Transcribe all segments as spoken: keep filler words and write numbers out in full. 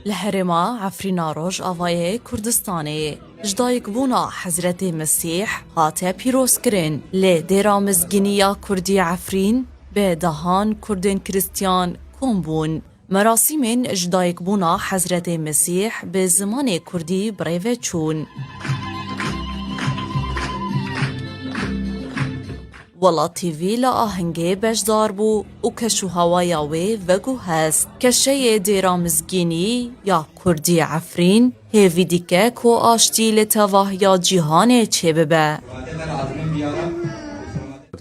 Li herêma Efrîna Rojavayê Kurdistanê ji dayikbûna Hezretê Mesîh hate pîrozkirin. Lê dêra mizgînî ya Kurdî Efrîn bi dehan Kurdên Krîstiyan kom bûn. Merasîmên ji dayikbûna Hezretê Mesîh bi zimanê Kurdî birêve çûn. Welat T V li Ahengê beşdar bû û keşûhewaya wê veguhest. Keşeyê dêra mizgînî ya Kurdî Efrîn hêvî dike ku aştî li tevahiya cîhanê çêbibe.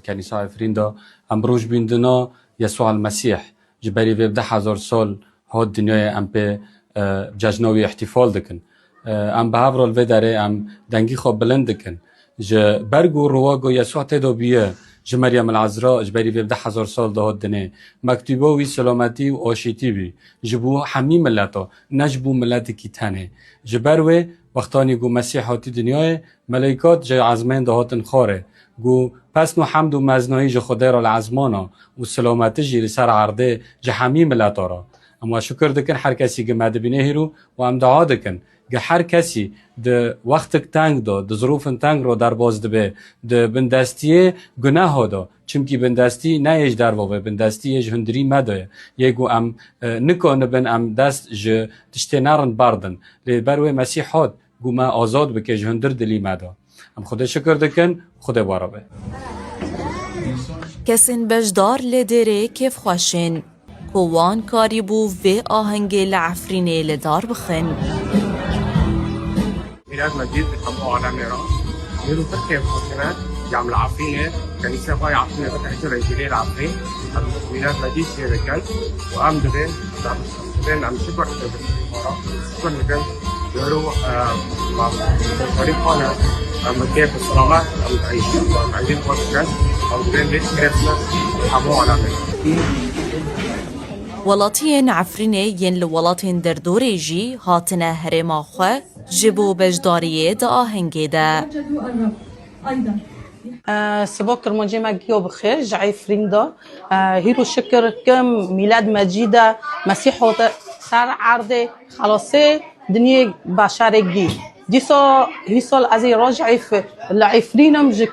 Kenîsa Efrîn de em rojbîndina Yesûa el Mesîh ji berî vê bi deh hezar sal hat dinyayê em pê, e, cejna wî îhtîfal dikin. E, em bi hev re li vê derê em dengî xwe bilind dikin. Ji ber ku rowa ku Yesûa tê de bûye, ji Meryem el Ezra ji berî vê bi deh hezar sal de hat dinê. Mektûba wî selametî û aşîtî bî. Ji bo hemî mileta, ne ji bo miletekî tenê. Ji ber wê wextanî ku Mesîh hatî dinyayê, meleykat ji ezmên de hatin xwarê. Ku pesn û hemd û meznahî ji Xwedê re li ezmana û silametî jî li ser erdê ji hemî mileta re. Em we şukir dikin her kesî ku me dibîne hîro û em dua dikin ku her kesî di wextek teng de, di zirofên teng re derbas dibe, di bindestiyê guneha de, çimkî bindestî ne yê ji derve ve, bindestî yê ji hundirî me de ye. Yê ku em, e, nikanibin em dest ji tiştê nerind berdin. Lê ber wê Mesîh hat, ku me azad bike ji hundir dilî me de. Em Xwedê şikir dikin, Xwedê bara be. Kesên beşdar li dêrê kêfxweş in, ku wan karîbû vê ahengê li Efrînê li dar bixin. Mîlad Mecîd li hemû alemê re. Mêrû pir kêfxweş in, cam li Efrînê, kenîsa xwe ya Efrînê bike hişê rêjîlê li Efrîn. Em Mîlad Mecîd çê dikin û em divê Em şikir dikin. Şikir dikin. Wero, e, ma, Xwedê xwe ne, em kêf û selamet, em eyşî, em eyşî xwe dikin. Em divên vê Christmas hemû alemê. Welatiyên Efrînê yên li welatên derdorê jî hatine herêma xwe ji bo beşdariyê di ahengê de. Sibo Kirmancî me giyo bi xêr ji Efrîn de. Hîro şikir kim Mîlad Mecîd e, Mesîh hate ser erdê, xelasê dinyê beşerê gî. Dîsa hîsal ez ê roj Ef-, li Efrîn im, ji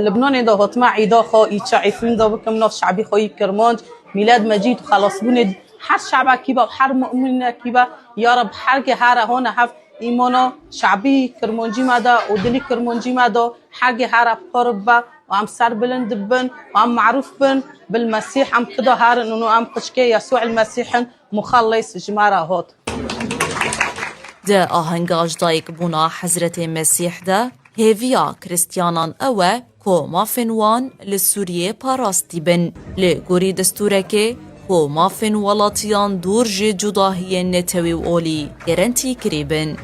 Libnanê de hatime îda xwe îçe Efrîn de bikim, nav şebî xwe yî Kirmanc, Mîlad Mecîd û xelasbûnê her şebekî be, her mu'minekî be. Ya Reb her ke here hone hev îmana şebî Kirmancî me de û dilî Kirmancî me de her ke here pir bibe û em serbilind bibin û em merûf bin, bil Mesîh em tida herin û em xwişkê Yesû el Mesîh in, Muxellis ji me re hat. Di ahenga ji dayikbûna Hezretê Mesîh de hêviya Krîstiyanan ew e ku mafên wan li Sûriyê parastî bin. Li gorî destûrekê ku mafên welatiyan dûr ji cudahiyên netewî û olî gerentî kirî bin.